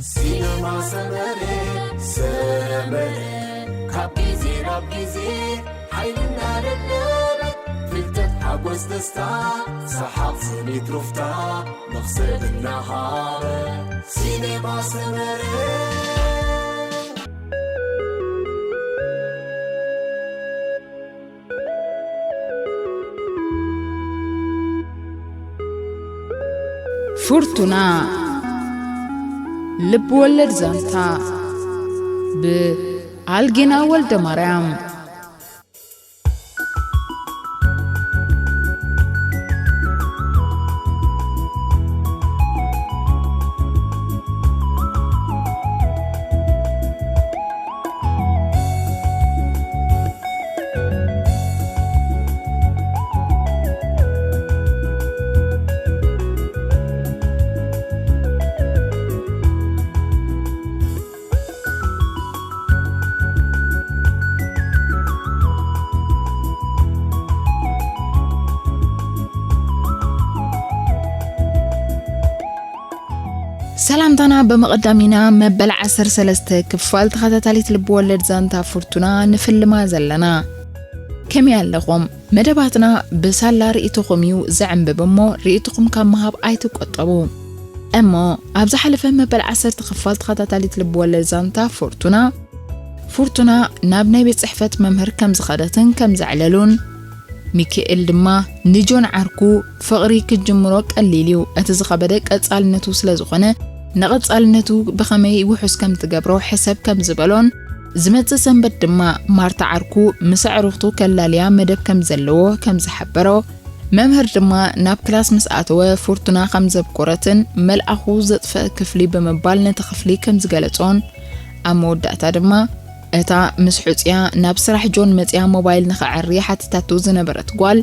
ሲነማ ሰመረ፣ ሰመረ፣ ካብ ግዜ ናብ ግዜ ሓይልና ደለበት፣ ፍልጠት፣ ሓጎስ፣ ደስታ፣ ሰሓቕ፣ ስኒት፣ ሩፍታ፣ መኽሰብ እናሃበ፣ ሲነማ ሰመረ። ፍርቱና፣ ልብ ወለድ ዛንታ፣ ብኣልጌና ወልደ ማርያም። ሰላምታና ብምቕዳም ኢና። መበል ዓሰርተ ሰለስተ ክፋል ተኸታታሊት ልብ ወለድ ዛንታ ፍርቱና ንፍልማ ዘለና። ከመይ ኣለኹም? መደባትና ብሳላ ርእይቶኹም እዩ ዝዕንብብ እሞ፣ ርእይቶኹም ካብ ምሃብ ኣይትቆጠቡ። እሞ፣ ኣብ ዝሓለፈ መበል ዓሰርተ ክፋል ተኸታታሊት ልብ ወለድ ዛንታ ፍርቱና፣ ፍርቱና ናብ ናይ ቤት ጽሕፈት መምህር ከም ዝኸደትን ከም ዘዕለሉን፣ ሚካኤል ድማ ንጆን ዓርኩ ፍቕሪ ክጅምሮ ቀሊል እዩ፣ እቲ ዝኸበደ ቀጻልነቱ ስለ ዝኾነ፣ ንቐጻልነቱ ብኸመይ ውሑስ ከም ትገብሮ ሕሰብ ከም ዝበሎን፣ ዝመጽእ ሰንበት ድማ ማርታ ዓርኩ ምስ ኣዕሩኽቱ ከላልያ መደብ ከም ዘለዎ ከም ዝሓበሮ፣ መምህር ድማ ናብ ክላስ ምስ ኣተወ ፍርቱና ከም ዘብኮረትን መልኣኹ ዘጥፍአ ክፍሊ ብምባል ነቲ ክፍሊ ከም ዝገለጾን፣ ኣብ መወዳእታ ድማ እታ ምስ ሕጹያ ናብ ስራሕ ጆን መጽያ ሞባይል ንኸዐሪ ሓቲታቱ ዝነበረት ጓል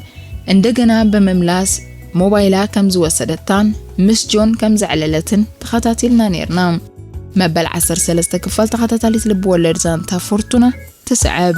እንደገና ብምምላስ ሞባይላ ከም ዝወሰደታን ምስ ጆን ከም ዘዕለለትን ተኸታቲልና ነይርና። መበል ዓሰርተ ሰለስተ ክፋል ተኸታታሊት ልብ ወለድ ዛንታ ፍርቱና ትስዕብ።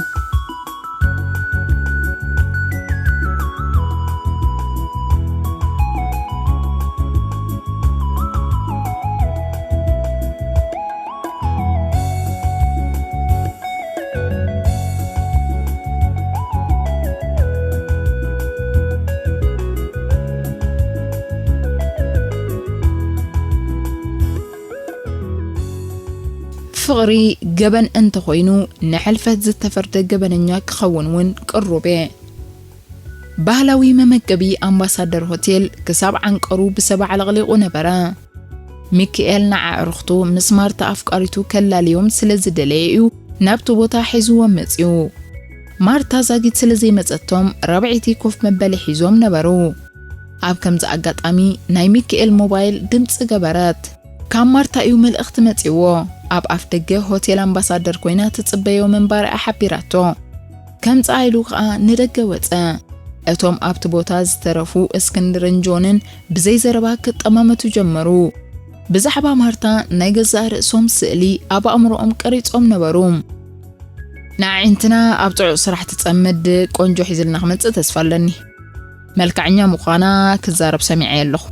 ፍቕሪ ገበን እንተኾይኑ፣ ንሕልፈት ዝተፈርደ ገበነኛ ክኸውን እውን ቅሩብ እየ። ባህላዊ መመገቢ ኣምባሳደር ሆቴል ክሳብ ዓንቀሩ ብሰብ ኣዕለቕሊቑ ነበረ። ሚካኤል ንኣዕሩኽቱ ምስ ማርታ ኣፍቃሪቱ ከላልዮም ስለ ዝደለየ እዩ ናብቲ ቦታ ሒዝዎም መጺኡ። ማርታ ዛጊት ስለ ዘይመጸቶም፣ ራብዐይቲ ኮፍ መበሊ ሒዞም ነበሩ። ኣብ ከምዚ ኣጋጣሚ ናይ ሚካኤል ሞባይል ድምጺ ገበረት። ካብ ማርታ እዩ መልእኽቲ መጺዎ። ኣብ ኣፍ ደገ ሆቴል ኣምባሳደር ኮይና ትጽበዮ ምንባርኣ ሓቢራቶ። ከምጽኣ ኢሉ ከኣ ንደገ ወጸ። እቶም ኣብቲ ቦታ ዝተረፉ እስክንድርን ጆንን ብዘይ ዘረባ ክጠማመቱ ጀመሩ። ብዛዕባ ማርታ ናይ ገዛእ ርእሶም ስእሊ ኣብ ኣእምሮኦም ቀሪጾም ነበሩ። ንኣዒንትና ኣብ ጽዑቕ ስራሕ ትጸምድ ቆንጆ ሒዝልና ክመጽእ ተስፋ ኣለኒ። መልክዐኛ ምዃና ክዛረብ ሰሚዐ ኣለኹ።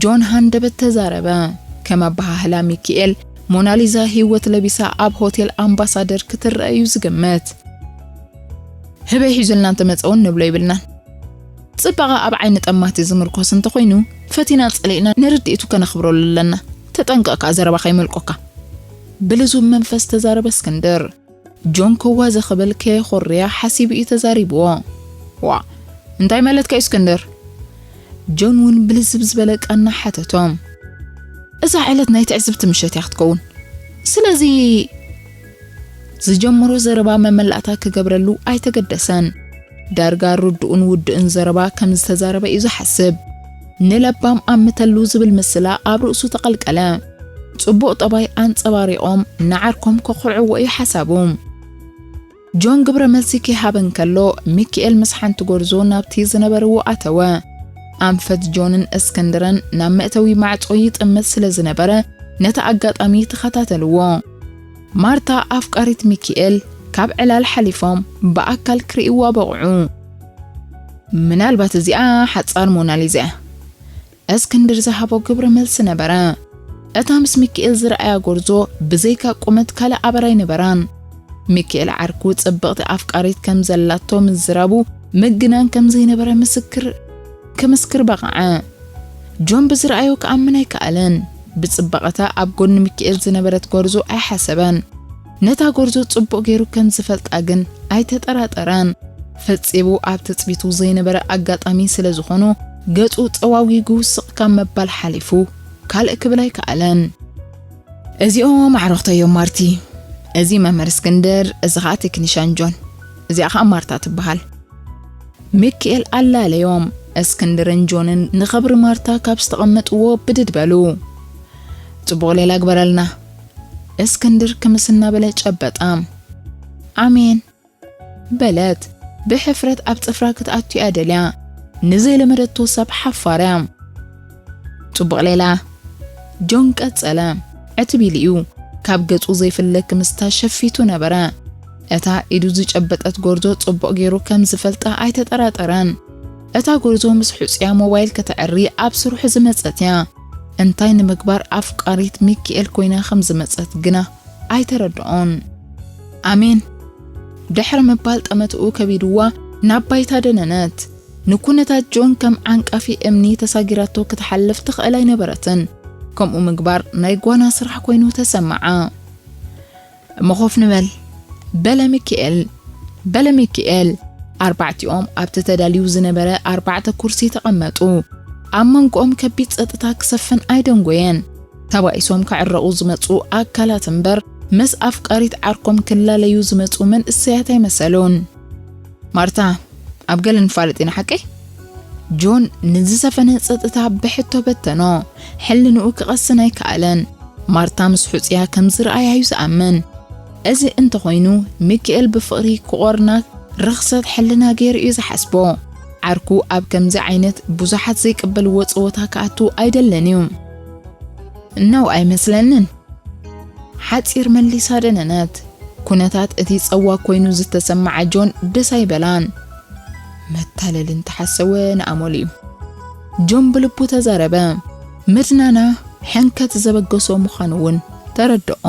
ጆን ሃንደበት ተዛረበ። ከም ኣበሃህላ ሚኪኤል፣ ሞናሊዛ ህይወት ለቢሳ ኣብ ሆቴል ኣምባሳደር ክትረአ እዩ ዝግምት። ህበይ ሒዙልና እንተመጸ እውን ንብሎ ይብልናን። ጽባቐ ኣብ ዓይኒ ጠማቲ ዝምርኮስ እንተኾይኑ፣ ፈቲና ጸሊእና ንርድኢቱ ከነኽብረሉ ኣለና። ተጠንቀቕ ከኣ ዘረባ ከይመልቆካ። ብልዙብ መንፈስ ተዛረበ እስክንድር። ጆን ከዋዘ ክብል ከየኾርያ ሓሲቡ እዩ ተዛሪብዎ። "ዋ፣ እንታይ ማለትካ እዩ እስክንድር?" ጆን እውን ብልዝብ ዝበለ ቃና ሓተቶ። "እዛ ዕለት ናይ ትዕዝብቲ ምሸት እያ ክትከውን። ስለዚ" ዝጀመሮ ዘረባ መመላእታ ክገብረሉ ኣይተገደሰን። ዳርጋ ርዱእን ውዱእን ዘረባ ከም ዝተዛረበ እዩ ዝሓስብ። ንለባም ኣምተሉ ዝብል ምስላ ኣብ ርእሱ ተቐልቀለ። ጽቡቕ ጠባይ ኣንጸባሪቖም ንዓርኮም ከኹርዕዎ እዩ ሓሳቡ። ጆን ግብረ መልሲ ከይሃበ እንከሎ፣ ሚኪኤል ምስ ሓንቲ ጎርዞ ናብቲ ዝነበርዎ ኣተወ። ኣንፈት ጆንን እስክንድርን ናብ መእተዊ ማዕጾ ይጥምት ስለ ዝነበረ፣ ነቲ ኣጋጣሚ ተኸታተልዎ። ማርታ ኣፍቃሪት ሚኪኤል ካብ ዕላል ሓሊፎም ብኣካል ክርእይዋ በቕዑ። "ምናልባት እዚኣ ሓጻር ሞናሊዛ እያ" እስክንድር ዝሃቦ ግብረ መልሲ ነበረ። እታ ምስ ሚካኤል ዝረኣያ ጎርዞ ብዘይካ ቁመት ካልእ ኣበር ኣይነበራን። ሚካኤል ዓርኩ ጽብቕቲ ኣፍቃሪት ከም ዘላቶ ምዝራቡ ምግናን ከም ዘይነበረ ምስክር፣ ክምስክር በቕዐ። ጆን ብዝረኣዮ ክኣምን ኣይከኣለን። ብጽባቐታ ኣብ ጎኒ ሚካኤል ዝነበረት ጎርዞ ኣይሓሰበን። ነታ ጎርዞ ጽቡቕ ገይሩ ከም ዝፈልጣ ግን ኣይተጠራጠረን። ፈጺሙ ኣብ ትጽቢቱ ዘይነበረ ኣጋጣሚ ስለ ዝኾኖ፣ ገጹ ጸዋዊጉ ስቕ ካብ መባል ሓሊፉ ካልእ ክብል ኣይከኣለን። እዚኦም ኣዕሩኽተይ እዮም ማርቲ። እዚ መምህር እስክንድር፣ እዚ ኸኣ ቴክኒሻን ጆን። እዚኣ ኸኣ ማርታ ትበሃል። ሚካኤል ኣላለዮም። እስክንድርን ጆንን ንኸብሪ ማርታ ካብ ዝተቐመጥዎ ብድድ በሉ። ጽቡቕ ሌላ ግበረልና። እስክንድር ክምስ እናበለ ጨበጣ። ኣሜን በለት። ብሕፍረት ኣብ ጽፍራ ክትኣቱ እያ ደልያ። ንዘይለመደቶ ሰብ ሓፋር እያ። ጽቡቕ ሌላ። ጆን ቀጸለ። ዕትብ ኢሉ እዩ። ካብ ገጹ ዘይፍለ ክምስታ ሸፊቱ ነበረ። እታ ኢዱ ዝጨበጠት ጎርዞ ጽቡቕ ገይሩ ከም ዝፈልጣ ኣይተጠራጠረን። እታ ጎርዞ ምስ ሕጹያ ሞባይል ከተዕሪ ኣብ ስርሑ ዝመጸት እያ። እንታይ ንምግባር ኣፍቃሪት ሚካኤል ኮይና ከም ዝመጸት ግና ኣይተረድኦን። ኣሜን ድሕሪ ምባል ጠመትኡ ከቢድዋ ናብ ባይታ ደነነት። ንኩነታት ጆን ከም ዓንቃፊ እምኒ ተሳጊራቶ ክትሓልፍ ትኽእል ኣይነበረትን። ከምኡ ምግባር ናይ ጓና ስራሕ ኮይኑ ተሰምዓ። እሞ ኮፍ ንበል በለ ሚካኤል። በለ ሚካኤል። ኣርባዕቲኦም ኣብቲ ተዳልዩ ዝነበረ ኣርባዕተ ኩርሲ ተቐመጡ። ኣብ መንጎኦም ከቢድ ጸጥታ ክሰፍን ኣይደንጎየን። ተባኢሶም ክዕረቑ ዝመጹ ኣካላት እምበር፣ ምስ ኣፍቃሪት ዓርኮም ክላለዩ ዝመጹ መንእሰያት ኣይመሰሉን። ማርታ፣ ኣብ ገለ ንፋለጥ ኢና ሓቀይ? ጆን ንዝሰፈነ ጸጥታ ብሕቶ በተኖ። ሕልንኡ ክቐስን ኣይከኣለን። ማርታ ምስ ሕጹያ ከም ዝረኣያ እዩ ዝኣምን። እዚ እንተኾይኑ፣ ሚካኤል ብፍቕሪ ክቖርና ርኽሰት ሕልና ገይሩ እዩ ዝሓስቦ። ዓርኩ ኣብ ከምዚ ዓይነት ብዙሓት ዘይቅበልዎ ጸወታ ክኣቱ ኣይደልን እዩ። ነው ኣይመስለንን። ሓጺር መሊሳ ደነነት። ኩነታት እቲ ጸዋ ኮይኑ ዝተሰማዓ ጆን ደስ ኣይበላን። መታለሊ እንተሓሰወ ንኣመሉ እዩ። ጆን ብልቡ ተዛረበ። ምድናና ሕንከት ዘበገሶ ምዃኑ እውን ተረድኦ።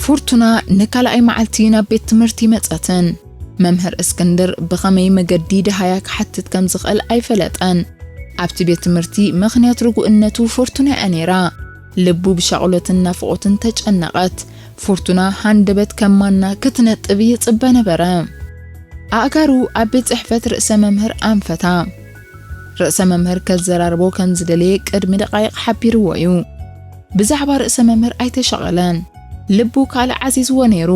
ፍርቱና ንካልኣይ መዓልቲ ናብ ቤት ትምህርቲ መጸትን። መምህር እስክንድር ብኸመይ መገዲ ደሃያ ክሓትት ከም ዝኽእል ኣይፈለጠን። ኣብቲ ቤት ትምህርቲ ምኽንያት ርጉእነቱ ፍርቱና እያ ነይራ። ልቡ ብሻቕሎትን ናፍቖትን ተጨነቐት። ፍርቱና ሃንደበት ከማና ክትነጥብ ይጽበ ነበረ። ኣእጋሩ ኣብ ቤት ጽሕፈት ርእሰ መምህር ኣንፈታ። ርእሰ መምህር ከዘራርቦ ከም ዝደለየ ቅድሚ ደቓይቕ ሓቢርዎ እዩ። ብዛዕባ ርእሰ መምህር ኣይተሻቐለን። ልቡ ካልእ ዓዚዝዎ ነይሩ።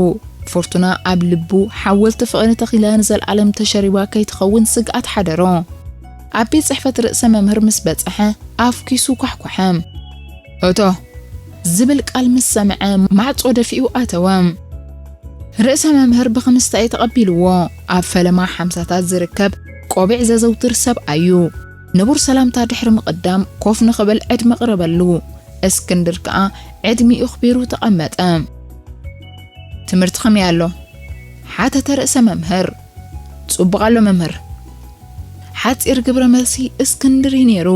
ፍርቱና ኣብ ልቡ ሓወልቲ ፍቕሪ ተኺላ ንዘለኣለም ተሸሪባ ከይትኸውን ስግኣት ሓደሮ። ኣብ ቤት ጽሕፈት ርእሰ መምህር ምስ በጽሐ ኣፍኪሱ ኳሕኳሐ። እቶ ዝብል ቃል ምስ ሰምዐ ማዕጾ ደፊኡ ኣተወ። ርእሰ መምህር ብኽምስታ እዩ ተቐቢልዎ። ኣብ ፈለማ ሓምሳታት ዝርከብ ቆቢዕ ዘዘውትር ሰብኣይ እዩ። ንቡር ሰላምታ ድሕሪ ምቕዳም ኮፍ ንኽብል ዕድመ ቅረበሉ። እስክንድር ከኣ ዕድሚኡ ኣኽቢሩ ተቐመጠ። ትምህርቲ ከመይ ኣሎ? ሓተተ ርእሰ መምህር። ጽቡቕ ኣሎ መምህር። ሓጺር ግብረ መልሲ እስክንድር እዩ ነይሩ።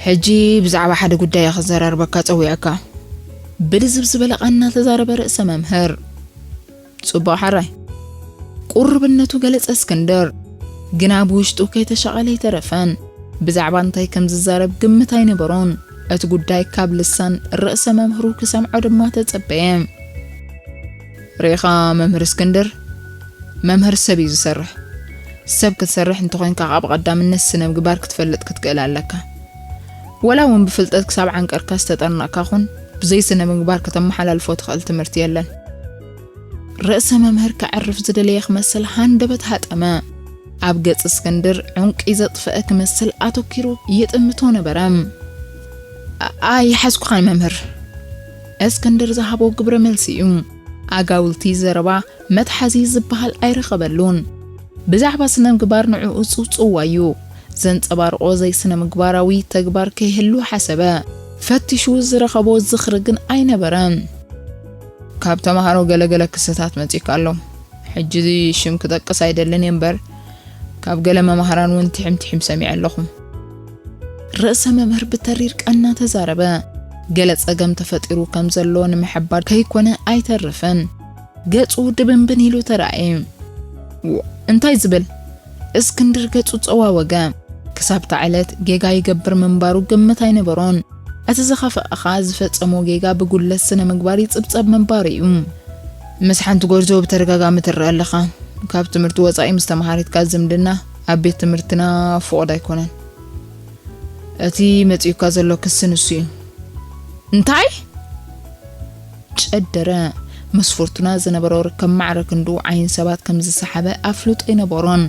ሕጂ ብዛዕባ ሓደ ጉዳይ እየ ክዘራርበካ ጸዊዐካ። ብልዝብ ዝበለ ቃና ተዛረበ ርእሰ መምህር። ጽቡቕ ሓራይ። ቁርብነቱ ገለጸ እስክንድር። ግና ብውሽጡ ከይተሻቐለ ኣይተረፈን። ብዛዕባ እንታይ ከም ዝዛረብ ግምት ኣይነበሮን። እቲ ጉዳይ ካብ ልሳን ርእሰ መምህሩ ክሰምዖ ድማ ተጸበየ። ርኢኻ መምህር እስክንድር፣ መምህር ሰብ እዩ ዝሰርሕ። ሰብ ክትሰርሕ እንተኾይንካ ካብ ቀዳምነት ስነ ምግባር ክትፈልጥ ክትክእል ኣለካ። ወላ እውን ብፍልጠት ክሳብ ዓንቀርካ ዝተጠርነቕካ ኹን፣ ብዘይ ስነ ምግባር ከተመሓላልፎ ትኽእል ትምህርቲ የለን። ርእሰ መምህር ከዕርፍ ዝደለየ ክመስል ሃንደበት ሃጠመ። ኣብ ገጽ እስክንድር ዕንቂ ዘጥፍአ ክመስል ኣተኪሩ ይጥምቶ ነበረ። ኣ-፣ ኣይሓዝኩኻን መምህር። እስክንድር ዝሃቦ ግብረ መልሲ እዩ። ኣጋውልቲ ዘረባ መትሓዚ ዝበሃል ኣይረኸበሉን። ብዛዕባ ስነ ምግባር ንዕኡ ጽውጽዋዩ ዘንጸባርቆ ዘይስነ ምግባራዊ ተግባር ከይህሉ ሓሰበ። ፈቲሹ ዝረኸቦ ዝኽሪ ግን ኣይነበረን። ካብ ተማሃሮ ገለገለ ክስታት መጺካ ኣሎ። ሕጂ ሽም ክጠቅስ ኣይደልን እየ እምበር፣ ካብ ገለ መማህራን እውን ትሕም ትሕም ሰሚዐ ኣለኹ። ርእሰ መምህር ብተሪር ቀና ተዛረበ። ገለ ጸገም ተፈጢሩ ከም ዘሎ ንምሕባር ከይኮነ ኣይተርፍን። ገጹ ድብንብን ኢሉ ተራእየ። ው-፣ እንታይ ዝብል? እስክንድር ገጹ ጸዋወገ። ክሳብታ ዕለት ጌጋ ይገብር ምንባሩ ግምት ኣይነበሮን። እቲ ዝኸፍኣኻ ዝፈጸሞ ጌጋ ብጉለት ስነ ምግባር ይጽብጸብ ምንባሩ እዩ። ምስ ሓንቲ ጎርዞ ብተደጋጋሚ ትረአ ኣለኻ። ካብ ትምህርቲ ወጻኢ ምስ ተመሃሪትካ ዝምድና ኣብ ቤት ትምህርትና ፍቑድ ኣይኮነን። እቲ መጺኡካ ዘሎ ክሲ ንሱ እዩ። እንታይ? ጨደረ። ምስ ፍርቱና ዝነበሮ ርከብ ማዕረ ክንዱ ዓይን ሰባት ከም ዝሰሓበ ኣፍልጦ ኣይነበሮን።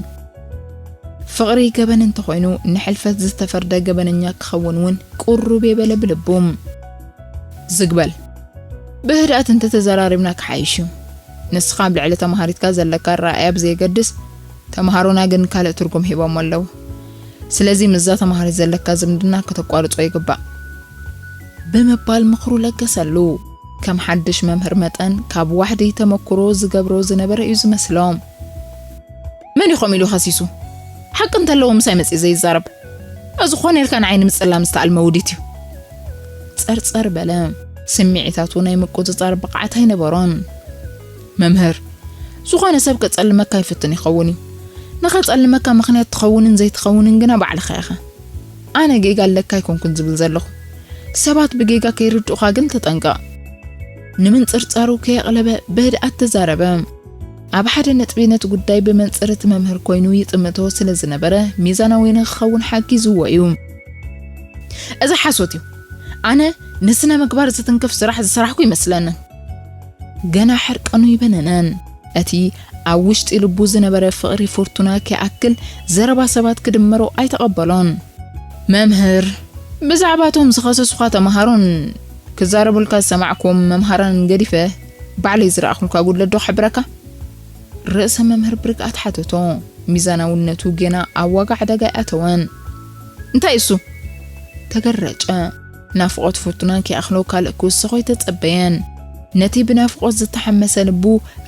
ፍቕሪ ገበን እንተኾይኑ ንሕልፈት ዝተፈርደ ገበነኛ ክኸውን እውን ቁሩብ የበለ ብልቡ። ዝግበል። ብህድኣት እንተተዘራሪብና ክሓይሽ እዩ። ንስኻ ኣብ ልዕሊ ተማሃሪትካ ዘለካ ኣረኣእያ ብዘየገድስ፣ ተምሃሮና ግን ካልእ ትርጉም ሂቦሞ ኣለዉ። ስለዚ ምስዛ ተማሃሪት ዘለካ ዝምድና ከተቋርጾ ይግባእ። ብምባል ምኽሩ ለገሰሉ። ከም ሓድሽ መምህር መጠን ካብ ዋሕዲ ተመክሮ ዝገብሮ ዝነበረ እዩ ዝመስሎ። መን እዩ ከምኡ ኢሉ ከሲሱ? ሓቂ እንተለዎ ምሳይ መጺኡ ዘይዛረብ? እዚ ኮነ ኢልካ ንዓይኒ ምጽላም ዝተኣልመ ውዲት እዩ። ጸርጸር በለ። ስምዒታቱ ናይ ምቁጽጻር ብቕዓት ኣይነበሮን። መምህር፣ ዝኾነ ሰብ ከጸልመካ ይፍትን ይኸውን እዩ። ንኸጸልመካ ምኽንያት ትኸውንን ዘይትኸውንን ግና ባዕልኻ ኢኻ። ኣነ ጌጋ ኣለካ ኣይኮንኩን ዝብል ዘለኹ። ሰባት ብጌጋ ከይርድኡኻ ግን ተጠንቀቕ። ንምንጽርጻሩ ከየቕለበ ብህድኣት ተዛረበ። ኣብ ሓደ ነጥቢ ነቲ ጉዳይ ብመንጽር እቲ መምህር ኮይኑ ይጥምቶ ስለ ዝነበረ፣ ሚዛናዊ ንክኸውን ሓጊዝዎ እዩ። እዚ ሓሶት እዩ። ኣነ ንስነ ምግባር ዝትንክፍ ስራሕ ዝሰራሕኩ ይመስለንን። ገና ሕርቀኑ ይበነነን። እቲ ኣብ ውሽጢ ልቡ ዝነበረ ፍቕሪ ፍርቱና ከይኣክል ዘረባ ሰባት ክድመሮ ኣይተቐበሎን። መምህር፣ ብዛዕባ እቶም ዝኸሰሱኻ ተምሃሮን ክዛረቡልካ ዝሰማዕኩም መምሃራንን ገዲፈ፣ ባዕለይ ዝረኣኹልካ ጉድለት ዶ ክሕብረካ? ርእሰ መምህር ብርግኣት ሓተቶ። ሚዛናውነቱ ጌና ኣብ ዋጋ ዕዳጋ ኣይኣተወን። እንታይ እሱ? ተገረጨ። ናፍቖት ፍርቱና ከይኣኽሎ ካልእ ክውስኾ ኣይተጸበየን። ነቲ ብናፍቖት ዝተሓመሰ ልቡ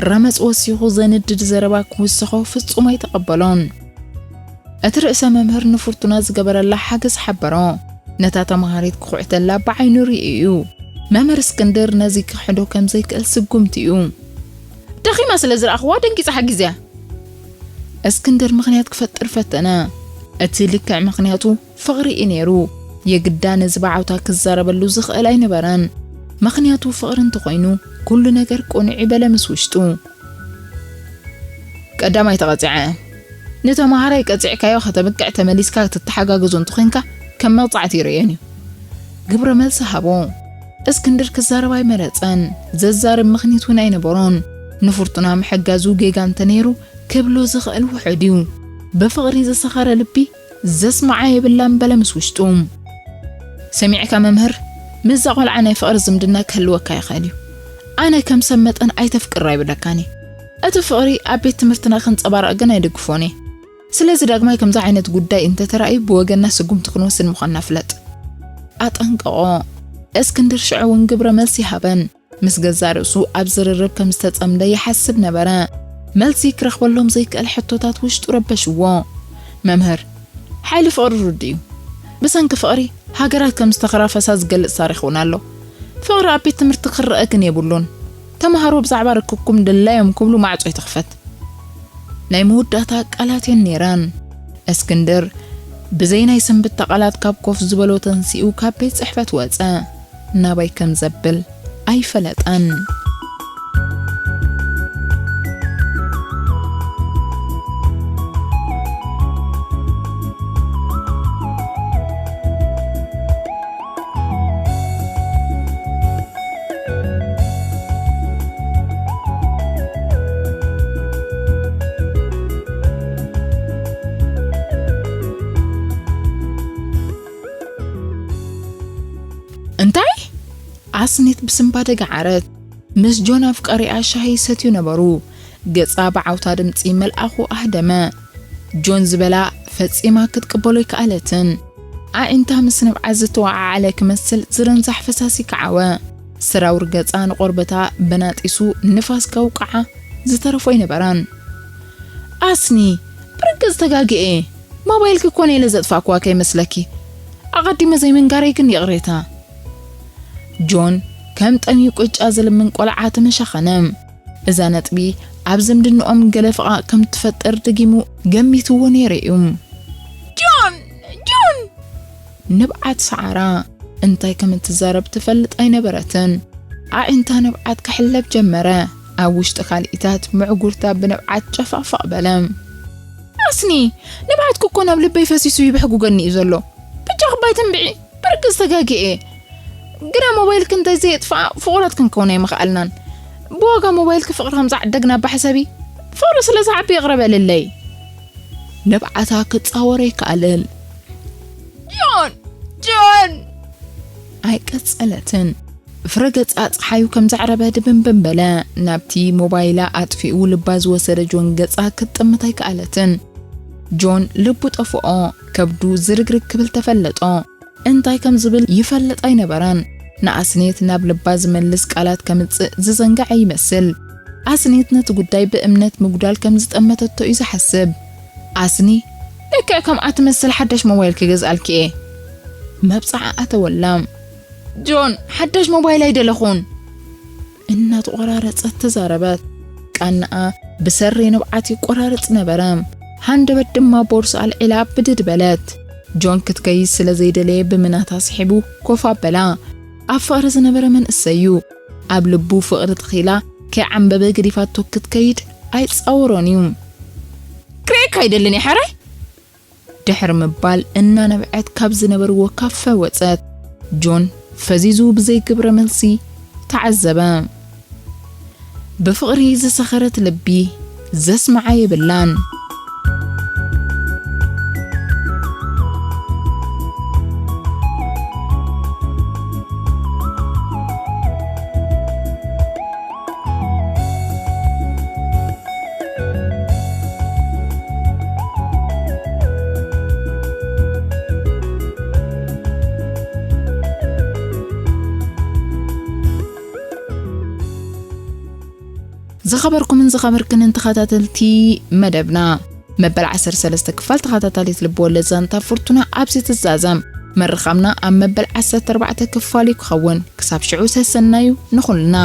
ረመጽ ወሲኹ ዘንድድ ዘረባ ክውስኾ ፍጹም ኣይተቐበሎን። እቲ ርእሰ መምህር ንፍርቱና ዝገበረላ ሓገዝ ሓበሮ። ነታ ተምሃሪት ክኹዕተላ ብዓይኑ ርእዩ እዩ። መምህር እስክንድር ነዚ ክሕዶ ከም ዘይክእል ስጉምቲ እዩ። ደኺማ ስለ ዝረኣኽዋ ደንጊጸ ሓጊዘያ። እስክንድር ምኽንያት ክፈጥር ፈተነ። እቲ ልክዕ ምኽንያቱ ፍቕሪ እዩ ነይሩ። የግዳ ነዚ ብዓውታ ክዛረበሉ ዝኽእል ኣይነበረን። ምኽንያቱ ፍቕሪ እንተኾይኑ ኩሉ ነገር ቅኑዕ ይበለ ምስ ውሽጡ። ቀዳማይ ተቐጺዐ። ንተምሃራይ ቀጺዕካዮ ከተብቅዕ ተመሊስካ ክትተሓጋገዞ እንተኾይንካ ከም መቕጻዕቲ ይርእየን እዩ። ግብረ መልሲ ሃቦ። እስክንድር ክዛረብ ኣይመረጸን። ዘዛርብ ምኽንያት እውን ኣይነበሮን። ንፍርቱና ምሕጋዙ ጌጋ እንተነይሩ ክብሎ ዝኽእል ውሑድ እዩ። ብፍቕሪ ዝሰኸረ ልቢ ዘስምዓ የብላን በለ ምስ ውሽጡ። ሰሚዕካ መምህር፣ ምስዛ ቆልዓ ናይ ፍቕሪ ዝምድና ክህልወካ ይኽእል እዩ። ኣነ ከም ሰብ መጠን ኣይተፍቅራ ይብለካን እየ። እቲ ፍቕሪ ኣብ ቤት ትምህርትና ክንጸባረቕ ግን ኣይድግፎን እየ። ስለዚ ዳግማይ ከምዚ ዓይነት ጉዳይ እንተተራእዩ ብወገንና ስጉምቲ ክንወስድ ምዃንና ፍለጥ። ኣጠንቀቖ። እስክንድር ሽዑ እውን ግብረ መልሲ ይሃበን። ምስ ገዛእ ርእሱ ኣብ ዝርርብ ከም ዝተጸምደ ይሓስብ ነበረ። መልሲ ክረኽበሎም ዘይክእል ሕቶታት ውሽጡ ረበሽዎ። መምህር፣ ሓይሊ ፍቕሪ ርዱእ እዩ። ብሰንኪ ፍቕሪ ሃገራት ከም ዝተኸራፈሳ ዝገልጽ ታሪኽ እውን ኣሎ። ፍቕሪ ኣብ ቤት ትምህርቲ ክረአ ግን የብሉን። ተምሃሮ ብዛዕባ ርክብኩም ድላዮም ክብሉ ማዕጾ ይትኽፈት። ናይ መወዳእታ ቃላት እየን ነይረን። እስክንድር ብዘይ ናይ ስንብታ ቃላት ካብ ኮፍ ዝበሎ ተንሲኡ ካብ ቤት ጽሕፈት ወጸ። ናባይ ከም ዘብል ኣይፈለጠን። እንታይ? ኣስኔት ብስንባደ ገዓረት። ምስ ጆን ኣፍቃሪኣ ሻሂ ይሰትዩ ነበሩ። ገጻ ብዓውታ ድምጺ መልኣኹ ኣህደመ። ጆን ዝበላ ፈጺማ ክትቅበሎ ኣይከኣለትን። ኣዒንታ ምስ ንብዓት ዝተወዓዓለ ክመስል ዝርንዛሕ ፈሳሲ ከዓወ። ሰራውር ገጻ ንቆርበታ በናጢሱ ንፋስ ከውቅዓ ዝተረፎ ኣይነበራን። ኣስኒ፣ ብርግጽ ተጋግየ። ሞባይልኪ ኮነ ኢለ ዘጥፋእኩዋ ከይመስለኪ። ኣቐዲመ ዘይምንጋረይ ግን ይቕሬታ። ጆን ከም ጠምዩ ቅጫ ዝልምን ቆልዓ ተመሻኸነ። እዛ ነጥቢ ኣብ ዝምድንኦም ገለ ፍቓ ከም ትፈጥር ደጊሙ ገሚትዎ ነይሩ እዩ። ጆን! ጆን! ንብዓት ሰዓራ እንታይ ከም እትዛረብ ትፈልጥ ኣይነበረትን። ኣዒንታ ንብዓት ክሕለብ ጀመረ። ኣብ ውሽጢ ካልኢታት ምዕጉርታ ብንብዓት ጨፋፋቕ በለ። ኣስኒ፣ ንብዓትኪ እኮ ናብ ልበይ ፈሲሱ ይብሕጉገኒ እዩ ዘሎ። ብጃኺ ባይ ተንብዒ፣ ብርግጽ ተጋግየ። ግና ሞባይልኪ እንተዘየጥፍኣ ፍቑራት ክንከውን ኣይምኸኣልናን። ብዋጋ ሞባይልኪ ፍቕሪ ከም ዝዓደግና እባ ሕሰቢ። ፍቕሪ ስለ ዝዓቢ ይቕረ በልለይ። ንብዓታ ክጻወር ኣይከኣለን። ጆን! ጆን! ኣይቀጸለትን። ፍረ ገጻ ጸሓዩ ከም ዘዕረበ ድብንብን በለ። ናብቲ ሞባይላ ኣጥፊኡ ልባ ዝወሰደ ጆን ገጻ ክትጥምት ኣይከኣለትን። ጆን ልቡ ጠፍኦ፣ ከብዱ ዝርግርግ ክብል ተፈለጦ። እንታይ ከም ዝብል ይፈልጥ ኣይነበረን። ንኣስኔት ናብ ልባ ዝመልስ ቃላት ከምጽእ ዝዘንግዐ ይመስል። ኣስኔት ነቲ ጉዳይ ብእምነት ምጉዳል ከም ዝጠመተቶ እዩ ዝሓስብ። ኣስኒ፣ ልክዕ ከምኣ ትመስል ሓዳሽ ሞባይል ክገዝኣልኪ እየ። መብጽዓ ኣተወላ። ጆን፣ ሓዳሽ ሞባይል ኣይደለኹን። እናተቆራረጸት ተዛረበት። ቃንኣ ብሰሪ ንብዓት ይቆራረጽ ነበረ። ሃንደበት ድማ ቦርሳ ኣልዒላ ብድድ በለት። ጆን ክትከይድ ስለ ዘይደለየ ብምናታ ስሒቡ ኮፍ ኣበላ። ኣብ ፍቕሪ ዝነበረ መንእሰይ እዩ። ኣብ ልቡ ፍቕሪ ተኺላ ከይዓምበበ ገዲፋቶ ክትከይድ ኣይጻወሮን እዩ። ክርእየካ ኣይደልን እየ ሓራይ። ድሕሪ ምባል እናነብዐት ካብ ዝነበርዎ ካፈ ወጸት። ጆን ፈዚዙ ብዘይ ግብረ መልሲ ተዓዘበ። ብፍቕሪ ዝሰኸረት ልቢ ዘስምዓ የብላን። ዝኸበርኩምን ዝኸበርክንን ተኸታተልቲ መደብና፣ መበል ዓሰርተ ሰለስተ ክፋል ተኸታታሊት ልብወለድ ዛንታ ፍርቱና ኣብዚ ትዛዘም። መርኻብና ኣብ መበል ዓሰርተ ኣርባዕተ ክፋል እዩ ክኸውን። ክሳብ ሽዑ ሰሰናዩ ንኹልና።